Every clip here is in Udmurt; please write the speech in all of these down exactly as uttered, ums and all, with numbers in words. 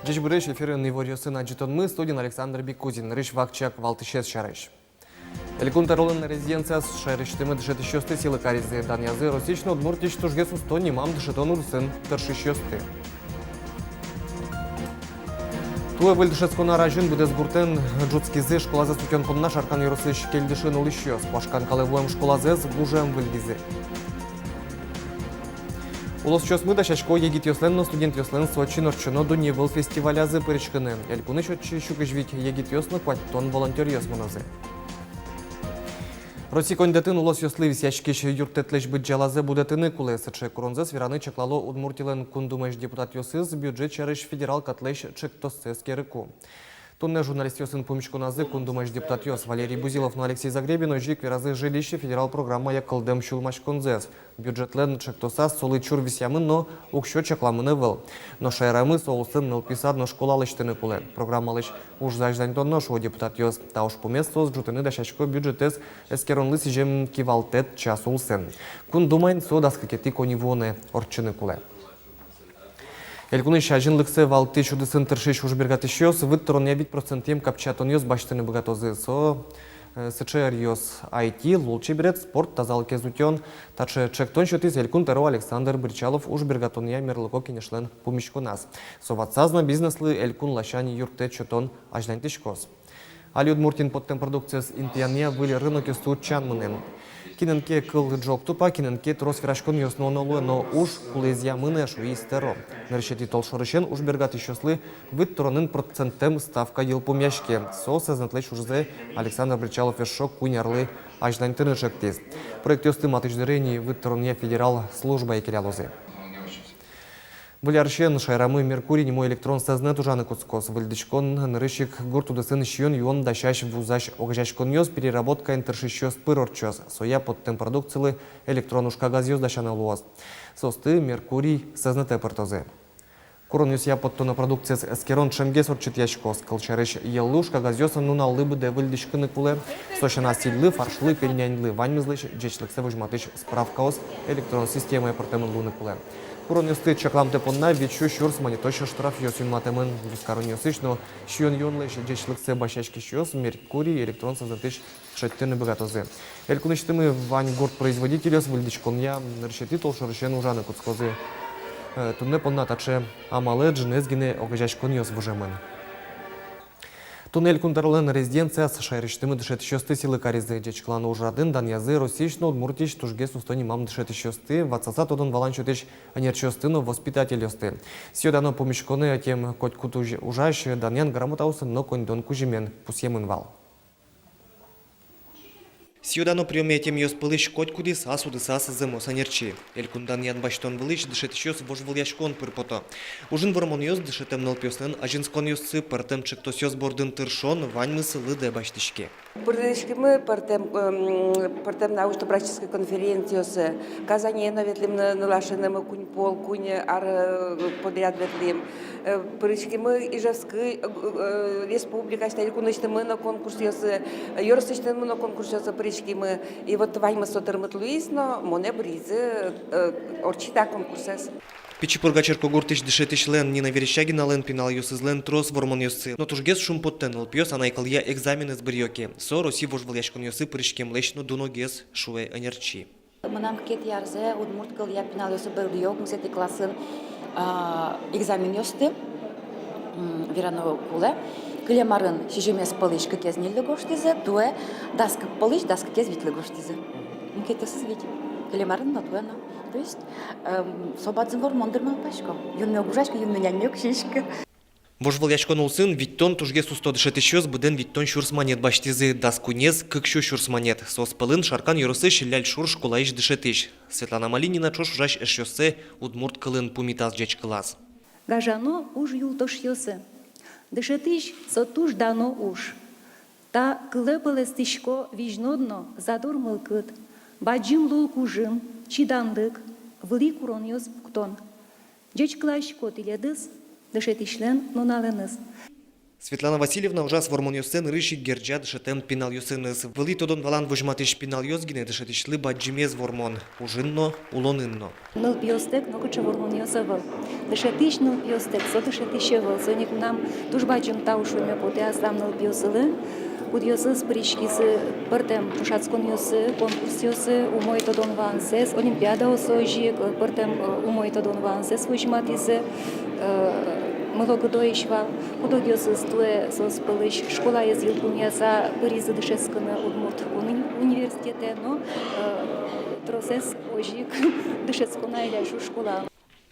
Ӟечбуресь! Эфирын иворъёсын адӟытонмы, студиын Александр Бикузин. Нырысь вакчияк валтӥсез сярысь. Элькун тӧролэн резиденцияз шаерысьтымы дышетӥсьёсты сӥлы каризы. Данъязы Россиысь но Удмуртиысь тужгес усто нимам дышетон удысын тыршисьёсты. Туэ выль дышетскон ар азьын быдэс гуртэн ӝутскизы. Школазэс утён понна Шаркан ёросысь Кельдышын улӥсьёс куашкан калэ вуэм школазэс гужем выльдӥзы. Улосчиосмы дасясько егитъёслэн но студентъёслэн Сочиын ортчоно дунневыл фестивалязы пыриськыны. Элькунысь отчы сю кызь вить егитъёс но куатьтон волонтёръёс мынозы. Россия коньдэтын улосъёслы висъяськись юрттэтлэсь быдӟалазэ будэтыны кулэ. Сыӵе куронзэс вераны чаклало Удмуртилэн Кун Думаысь депутатъёсыз бюджет сярысь федерал катлэсь ӵектоссэ эскерыку. Туннэ журналистъёсын пумиськоназы Кун Думаысь депутатъёс Валерий Бузилов но Алексей Загребин озьы ик веразы жилище федерал программая кылдэм сюлмаськонзэс. Бюджетлэн ӵектосаз солы чур висъямын но уксё чакламын ӧвӧл. Но шаерамы со улсын нылпи сад но школа лэсьтыны кулэ. Программалэсь ужзэ азьланьтоно, шуо депутатъёс. Та ужпумез соос ӝутыны дасясько бюджетэз эскеронлы сӥзем кивалтэт час улсын. Кун Думаын со дас кыкетӥ коньывуонэ ортчыны кулэ. Элькунысь азинлыксэ валтӥсь удысын тыршись ужбергатӥсьёс выт тыронъя вить процентъем капчиятонъёс басьтыны быгатозы. Со, э, сыӵе ӧръёс: айти, лулчеберет, спорт, тазалыкез утён. Таӵе ӵектон сётӥз Элькун тӧро Александр Бречалов ужбергатонъя мерлыко кенешлэн пумиськоназ. Со ватсаз на бизнеслы элькун ласянь юрттэт сётон азьланьтӥськоз. Али Удмуртиын поттэм продукциез интыянъя выль рынокъёсты утчан мынэ. Кинэн ке кыл ӝог тупа, кинэн ке трос вераськонъёс нуоно луэ, но уж кулэезъя мынэ, шуиз тӧро. Нырысетӥ толшорысен ужбергатӥсьёслы выт тыронын процентэм ставка йылпумъяське. Со сӧзнэтлэсь ужзэ Александр Бречалов эшшо куинь арлы азьланьтыны ӵектӥз. Проектъёсты матысь дыре ини выт тыронъя федерал службае келялозы. Выль арысен шаерамы «Меркурий» нимо электрон сӧзнэт ужаны кутскоз. Выльдӥськон нырысь ик гурт удысын сиён-юон дасясь-вузась огазеяськонъёс, переработкаын тыршисьёс пыр ортчоз. Соя поттэм продукцилы электрон ужкагазъёс дасяны луоз. Соосты «Меркурий» сӧзнэтэ пыртозы. Куронъёсъя поттоно продукциез эскерон ӵемгес ортчытъяськоз. Кылсярысь, йӧллы ужкагазъёс нуналлы быдэ выльдӥськыны кулэ. Со сяна, сӥльлы, фаршлы, пельняньлы — ваньмызлэсь ӟечлыксэ возьматӥсь справкаос электрон системае пыртэмын луыны кулэ. Куронъёсты чакламтэ понна вить сю сюрс манетозь штрафъёс юнматэмын. Вузкаронъёсысь но сиён-юонлэсь ӟечлыксэ басьяськисьёс «Меркурий» электрон сӧзнэтысь шедьтыны быгатозы. Элькунысьтымы вань гурт производительёс выльдӥськонъя нырысетӥ толшорысен ужаны кутскозы. Э, туннэ понна таӵе амалэ ӝынызэ гинэ огазеяськонъёс выжемын. Туннэ Элькун тӧролэн резиденцияз шаерысьтымы дышетӥсьёсты сӥлы каризы. Ӟечкылан ужрадын данъязы Россиысь но Удмуртиысь тужгес усто нимам дышетӥсьёсты, ватсаса тодон-валан сётӥсь ӧнерчиосты но воспитательёсты. Сӥё-дано пумиськонэ ӧтем котькуд уж-, ужась данъян грамотаосын но коньдон кузьымен пусъемын вал. Сӥё-дано приёме ӧтемъёс пӧлысь котькудӥз ас удысаз зэмос ӧнерчи. Элькун данъян басьтон вылысь дышетӥсьёс вожвылъяськон пыр пото. Ужын вормонъёс, дышетэм нылпиослэн азинсконъёссы, пӧртэм ӵектосъёс бордын тыршон — ваньмыз лыдэ басьтӥське. Пыриськимы пӧртэм, м, пӧртэм научно-практической конференциосы. Казане но ветлӥм, ны-, нылашенымы куинь пол, куинь ар, э, подряд ветлӥм. Э, пыриськимы Ижевской, э, э, республикаысьтымы, элькунысьтымы но конкурсъёсы, э, ёросысьтымы но конкурсъёсы пыриськимы. И вот ваньмыз со тырмыт луиз но, монэ бырйизы, э, ортчыт та конкурсэз. Пичи Пурга черкогуртысь дышетӥсьлэн Нина Верещагиналэн пиналъёсызлэн трос вормонъёссы. Но тужгес шумпоттэ нылпиос анай кылъя экзаменэз бырйё ке. Со Россиысь вожвылъяськонъёсы пыриськемлэсь но дуногес, шуэ ӧнерчи. Мынам кыкетӥ арзэ удмурт кылъя пиналъёсы бырйо укмысэтӥ классын, а, экзаменъёсты, м, верано кулэ. Кылем арын сизьымез пӧлысь кыкез ньыльлы гожтӥзы, туэ дас кык пӧлысь дас кыкез витьлы гожтӥзы. Мукетъёсыз вить. Кылем арын но, туэ но. То есть, эм, со бадӟым вормон, дыр, малпасько. Юнме уг ужаськы, юнме-няньме уг сиськы. Вожвылъяськон улсын витьтон тужгес усто дышетӥсьёс быдэн витьтон сюрс манет басьтӥзы, дас куинез — кык сю сюрс манет. Соос пӧлын Шаркан ёросысь Ляльшур школаысь дышетӥсь. Светлана Малинина ӵош ужась эшъёссэ удмурт кылын пумитаз, ӟечкылаз. Гажано уж юлтошъёсы! Дышетӥсь — со туж дано уж. Та кылэ пӧлэстӥсько визьнод но задор мылкыд, бадӟым лул кужым, чиданлык, вылӥ куронъёс пуктон. Ӟечкыласько тӥледыз дышетӥсьлэн нуналэныз. Светлана Васильевна ужаз вормонъёссэ нырысь ик герӟа дышетэм пиналъёсыныз. Вылӥ тодон-валан возьматӥсь пиналъёс гинэ дышетӥсьлы бадӟымез вормон ужын но, улонын но. Нылпиостэк нокыӵе вормонъёс ӧвӧл. Дышетӥсь нылпиостэк, со дышетӥсь ӧвӧл. Соин ик мынам туж бадӟым тау шуэме потэ аслам нылпиосылы, кудъёсыз пыриськизы пӧртэм ӵошатсконъёсы, конкурсъёсы, умой тодон-валансэс, олимпиадаосы озьы ик, пӧртэм, э, умой тодон-валансэс возьматӥзы, э, мылокыдоесь вал. Куд-огъёсыз туэ соос пӧлысь школаез йылпумъяса пыризы дышетскыны Удмурт кун уни-, университетэ, но, э, тросэз озьы ик дышетско на Эляшу школаын.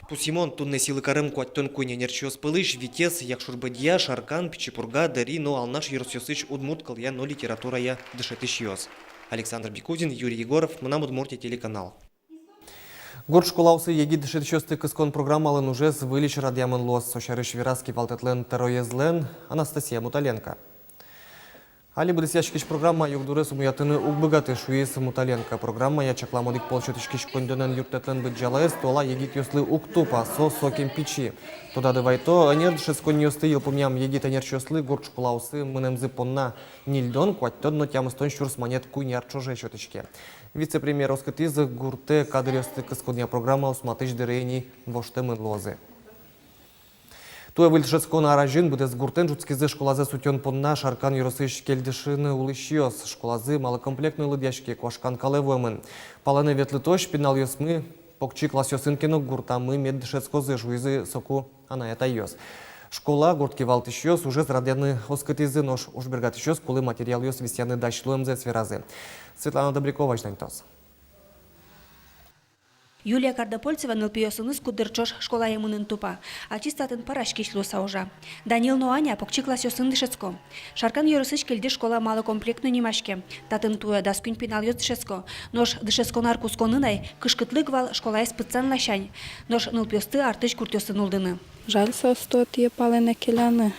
Пусйымон, туннэ сӥлы карем куатьтон куинь ӧнерчиос пӧлысь витез Якшур-Бӧдья, Шаркан, Пичи Пурга, Дэри но Алнаш ёросъёсысь удмурт кылъя но литературая дышетӥсьёс. Александр Бекузин, Юрий Егоров, «Мынам Удмуртие» телеканал. Гурт школаосы егит дышетӥсьёсты кыскон программалэн ужез выльысь радъямын луоз. Со сярысь вераз кивалтэтлэн тӧроезлэн Анастасия Муталенко. Али быдэсъяськись программа югдурез умоятыны уг быгаты, шуиз Муталенко. Программая чакламын одӥг пол сётӥськись коньдонэн юрттэтлэн быдӟалаез туала егитъёслы уг тупа, со сокем пичи. Тодады вайто, ӧнер дышетсконниосты йылпумъям егит ӧнерчиослы гурт школаосы мынэмзы понна ньыльдон, куатьтон но тямыстон сюрс манет куинь ар ӵоже сётӥське. Вице-премьер оскытӥз, гуртэ кадръёсты кысконъя программа узматӥсь дыре ини воштэмын луозы. Туэ выль дышетскон ар азьын быдэс гуртэн ӝутскизы школазэс утён понна Шаркан ёросысь Кельдышын улӥсьёс. Школазы малокомплектной лыдъяське, куашкан калэ вуэмын. Палэнэ ветлытозь пиналъёсмы покчи классъёсын ке но гуртамы мед дышетскозы, шуизы соку анай-атайёс. Школа, гурт кивалтӥсьёс ужез радъяны оскытӥзы, нош ужбергатӥсьёс кулэ материалъёс висъяны дась луэмзэс веразы. Светлана Добрякова азьланьтоз. Юлия Кардопольцева нылпиосыныз куддыр ӵош школае мынын тупа. Ачиз татын пӧраськись луыса ужа. Данил но Аня покчи классъёсын дышетско. Шаркан ёросысь Кельдыш школа малокомплектной нимаське. Татын туэ дас куинь пиналъёс дышетско. Нош дышетскон ар кутсконын ай кышкытлык вал школаез пытсан ласянь. Нош нылпиосты артысь гуртъёсы нуллыны. Жаль соосты отӥ палэнэ келяны.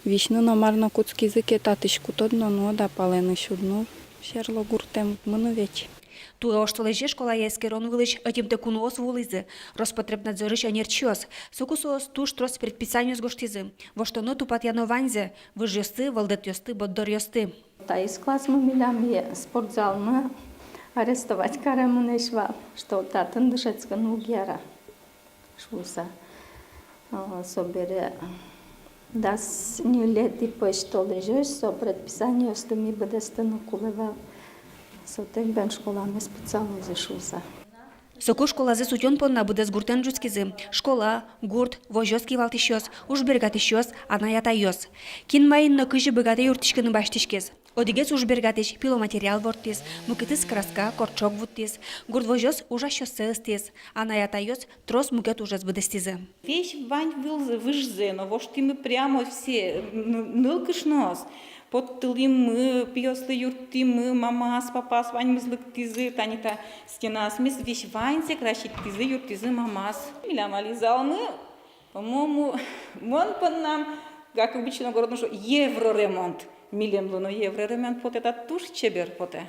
Висьны но мар но кутскизы ке, татысь кутод но, ну, да палэнысь уд нул. Серло гуртэм уд мыны ведь. Туэ оштолэзе школае эскерон вылысь ӧтемтэ куноос вуылӥзы, Роспотребнадзорысь ӧнерчиос. Соку соос туж трос предписаниос гожтӥзы. Воштоно-тупатъяно ваньзэ: выжъёсты, вӧлдэтъёсты, борддоръёсты. Таиз классмы милям е спортзалмы арестовать каремын эсь вал, что татын дышетскыны уг яра шуыса. А, собере дас ньылетӥ пӧсьтолэзёзь со предписаниосты ми быдэстыны кулэ вал. Сотэк бен школамес пытсалозы шуыса. Соку школазэс утён понна быдэс гуртэн ӝутскизы: школа, гурт, возёс кивалтӥсьёс, ужбергатӥсьёс, анай-атайёс. Кин маин но кызьы быгатэ, юрттӥськыны басьтӥськиз. Одӥгез ужбергатӥсь пиломатериал ворттӥз, мукетыз краска, кортчог вуттӥз, гурт возёс ужасьёссэ ыстӥз, анай-атайёс трос мукет ужез быдэстӥзы. Весь вань вылзэ, выжзэ но воштӥмы прямо все, н-, нылкышноос. Поттылӥмы, пиослы юрттӥмы, мамаос, папаос ваньмыз лыктӥзы, тани та стенаосмес весь ваньзэ краситтӥзы, юрттӥзы мамаос. Милям али залмы, по-моему, мон поннам, как обычно, городын шуо, евроремонт. Милемлы но евроремонт потэ, та туж чебер потэ.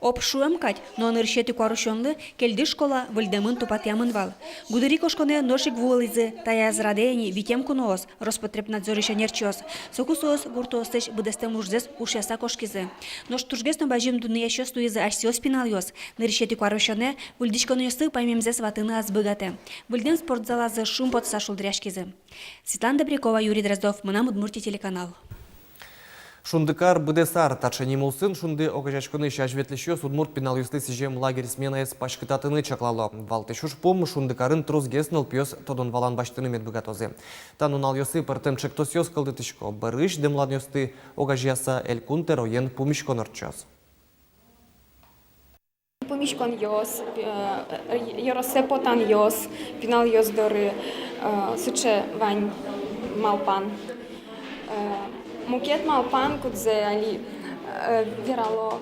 Об шуэм кадь, но нырысетӥ куарусёнлы Кельдыш школа выльдэмын, тупатъямын вал. Гудыри кошконэ нош ик вуылӥзы, таяз радэ ини витем куноос, Роспотребнадзорысь ӧнерчиос. Соку соос гуртоослэсь быдэстэм ужзэс ушъяса кошкизы. Нош тужгес но бадӟым дунъясьёс луизы асьсэос пиналъёс. Нырысетӥ куарусёнэ выльдӥськонъёсты паймемзэс ватыны ӧз быгатэ. Выльдэм спортзалазы шумпотыса шулдыръяськизы. Светлана Добрякова, Юрий Дроздов, «Мынам Удмуртие» телеканал. «Шундыкар — быдэс ар». Таӵе ним улсын «Шунды» огазеяськонысь азьветлӥсьёс удмурт пиналъёслы сӥзем лагерь сменаез паськытатыны чаклало. Валтӥсь ужпум — «Шундыкарын» тросгес нылпиос тодон-валан басьтыны мед быгатозы. Та нуналъёсы пӧртэм ӵектосъёс кылдытӥсько. Бӧрысь дэмланъёсты огазеяса Элькун тӧроен пумиськон ортчоз. Пумиськонъёс, э, э, ёросэ потанъёс, пиналъёс доры, э, сыӵе вань малпан. Э, мукет малпан, кудзэ али, э, верало,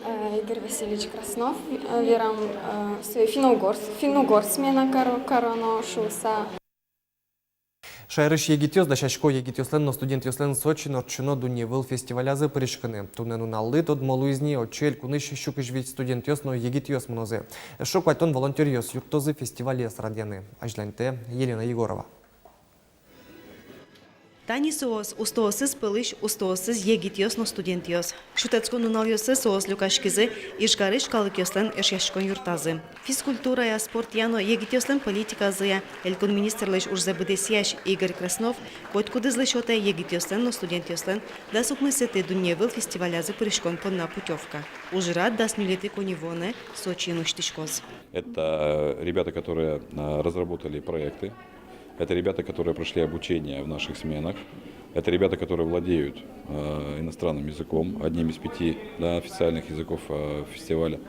э, Игорь Васильевич Краснов, э, верам, э, сое финно-угорс, финно-угор смена каро-, кароно шуыса. Шаерысь егитъёс дасясько егитъёслэн но студентъёслэн Сочиын ортчоно дунневыл фестивалязы пыриськыны. Туннэ нуналлы тодмо луиз ни: отчы элькунысь сю кызь вить студентъёс но егитъёс мынозы. Эшшо куатьтон волонтёръёс юрттозы фестивалез радъяны. Азьланьтэ Елена Егорова. Тани соос, устоосыз пӧлысь устоосыз егитъёс но студентъёс. Шутэтскон нуналъёсы соос люкаськизы Ижкарысь калыкъёслэн эшъяськон юртазы. Физкультурая, спортъя но егитъёслэн политиказыя элькун министрлэсь ужзэ быдэсъясь Игорь Краснов котькудӥзлы сётэ егитъёслэн но студентъёслэн дас укмысэтӥ дуннеывыл фестивалязы пыриськон понна путёвка. Ужрад дас ньылетӥ коньывуонэ Сочиын усьтӥськоз. Это ребята, которые, а, разработали проекты. Это ребята, которые прошли обучение в наших сменах. Это ребята, которые владеют, э, иностранным языком, одним из пяти, да, официальных языков, э, фестиваля.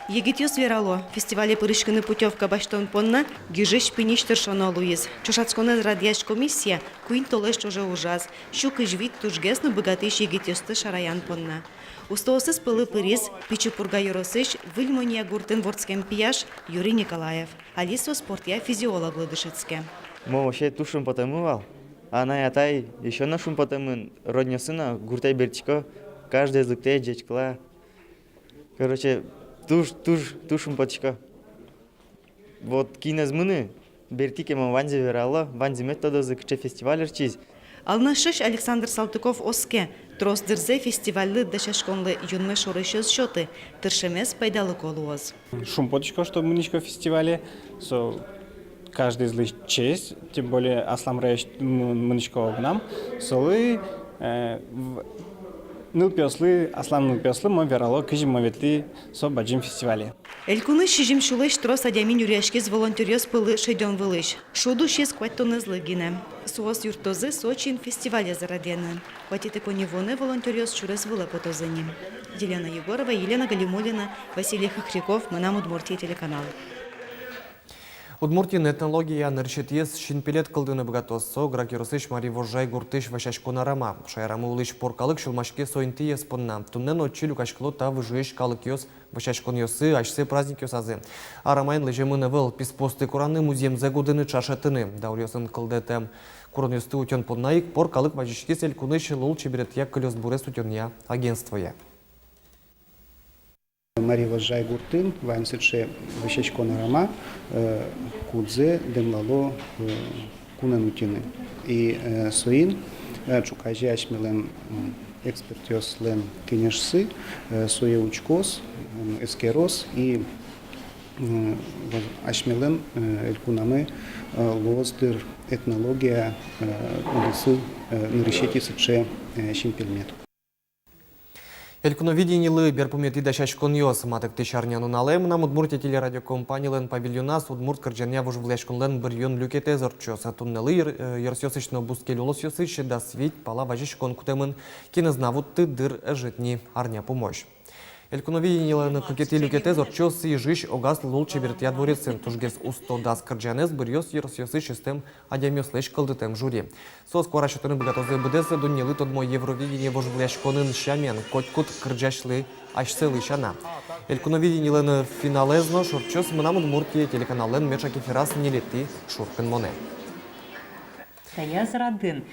Егитъёс верало, фестивале пыриськыны путёвка басьтон понна гижысь-пиньысь тыршоно луиз. Чошатсконэз радъясь комиссия куинь толэзь ӵоже ужаз, сю кызь вить тужгес но быгатӥсь егитъёсты шараян понна. Устоосыз пӧлы пыриз Пичи Пурга ёросысь Выль Монья гуртын вордскем пияш Юрий Николаев. Али со спортъя физиологлы дышетске. Мон вообще туж шумпотэмын вал. Анай-атай ещё но шумпотэмын, роднёсы но гуртэ бертӥсько, каждоез лыктэ, ӟечкыла. Короче, туж, туж, туж шумпотӥсько. Вот кинэз мыны, бертӥ ке, мон ваньзэ верало, ваньзы мед тодозы, кыӵе фестиваль ортчиз. Алнашысь Александр Салтыков оске, трос дырзэ фестивальлы, дасяськонлы юнме шорысь ӧз сёты, тыршемез пайдалыко луоз. Шумпотӥсько, что мынӥсько фестивале, со каждоезлы честь, тем более аслам районысь м-, мынӥсько огнам, солы, э, в-, нылпиослы, аслам нылпиослы мон верало, кызьы мон ветлӥ со бадӟым фестивале. Элькунысь сизьым сюлэсь трос адями нюръяськиз волонтёръёс пӧлы шедён вылысь. Шуд усиз куатьтонэзлы гинэ. Соос юрттозы Сочиын фестивалез радъяны. Куатетӥ коньывуонэ волонтёръёс сюрес вылэ потозы ни. Елена Егорова, Елена Галимуллина, Василий Хохряков, «Мынам Удмуртие» телеканал. Удмуртиын этнологияя нырысетӥез синпелет кылдыны быгатоз. Со Грах ёросысь Мари Возжай гуртысь Вӧсяськон арама. Шаерамы улӥсь пор калык сюлмаське со интыез понна. Туннэ но отчы люкаськыло та выжыысь калыкъёс вӧсяськонъёсы, асьсэ праздникъёсазы. Арамаен лэземын ӧвӧл, писпуосты кораны, музъемзэ гудыны, чашетыны. Дауръёсын кылдэтэм куронъёсты утён понна ик пор калык вазиськиз элькунысь лулчеберетъя кылёсбурез утёнъя агентствое. Мари Возжай гуртын вань сыӵе Вӧсяськон арама, э, кудзэ дэмлало, э, кунэн утьыны. И, э, соин, э, ӵуказе асьмелэн, м, экспертъёслэн кенешсы, э, сое учкоз, м, эскероз и, м, воз-, асьмелэн, э, элькунамы, э, луоз дыр этнология, э, удысын, э, нырысетӥ сыӵе, э, синпельмет. Элькуновиденилы берпуметӥ дасяськонъёс. Матыктӥсь арнянуналэ «Мынам Удмуртие» телерадиокомпанилэн павильоназ удмурт кырӟанъя вожвылъяськонлэн быръён люкетэз ортчоз. Туннэлы ёр-, э, ёросъёсысь но бускель улосъёсысь дас вить пала вазиськон кутэмын. Кинэз на вутты, дыр ӧжыт ни, арня пумозь. Элькуновиденилэн кыкетӥ люкетэз ортчоз Ижысь огаз лулчеберетъя дворецын. Тужгес усто дас кырӟанэз быръёз ёросъёсысь ыстэм адямиослэсь кылдытэм жюри. Соос куара сётыны быгатозы быдэс дуннелы тодмо Евровидение вожвылъяськонын сямен, котькуд кырӟасьлы асьсэлы сяна. Элькуновиденилэн финалэз нош ортчоз «Мынам Удмуртие» телеканаллэн меӵак эфираз ньылетӥ шуркынмонэ. Таяз радын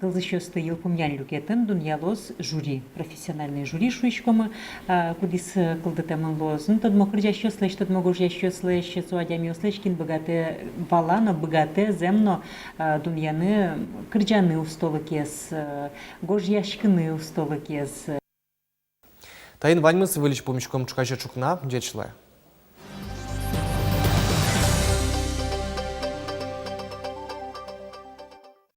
кылзӥсьёсты йылпумъян люкетын дунъялоз жюри, профессиональной жюри шуиськомы, а, кудӥз, э, кылдытэмын луоз, ну, тодмо кырӟасьёслэсь, тодмо гожъясьёслэсь, со адямиослэсь, кин быгатэ, вала но быгатэ зэм но, а, дунъяны кырӟаны устолыкез, э, гожъяськыны устолыкез. Таин ваньмыз. Выльысь пумиськом ӵуказе ӵукна. Ӟеч луэ.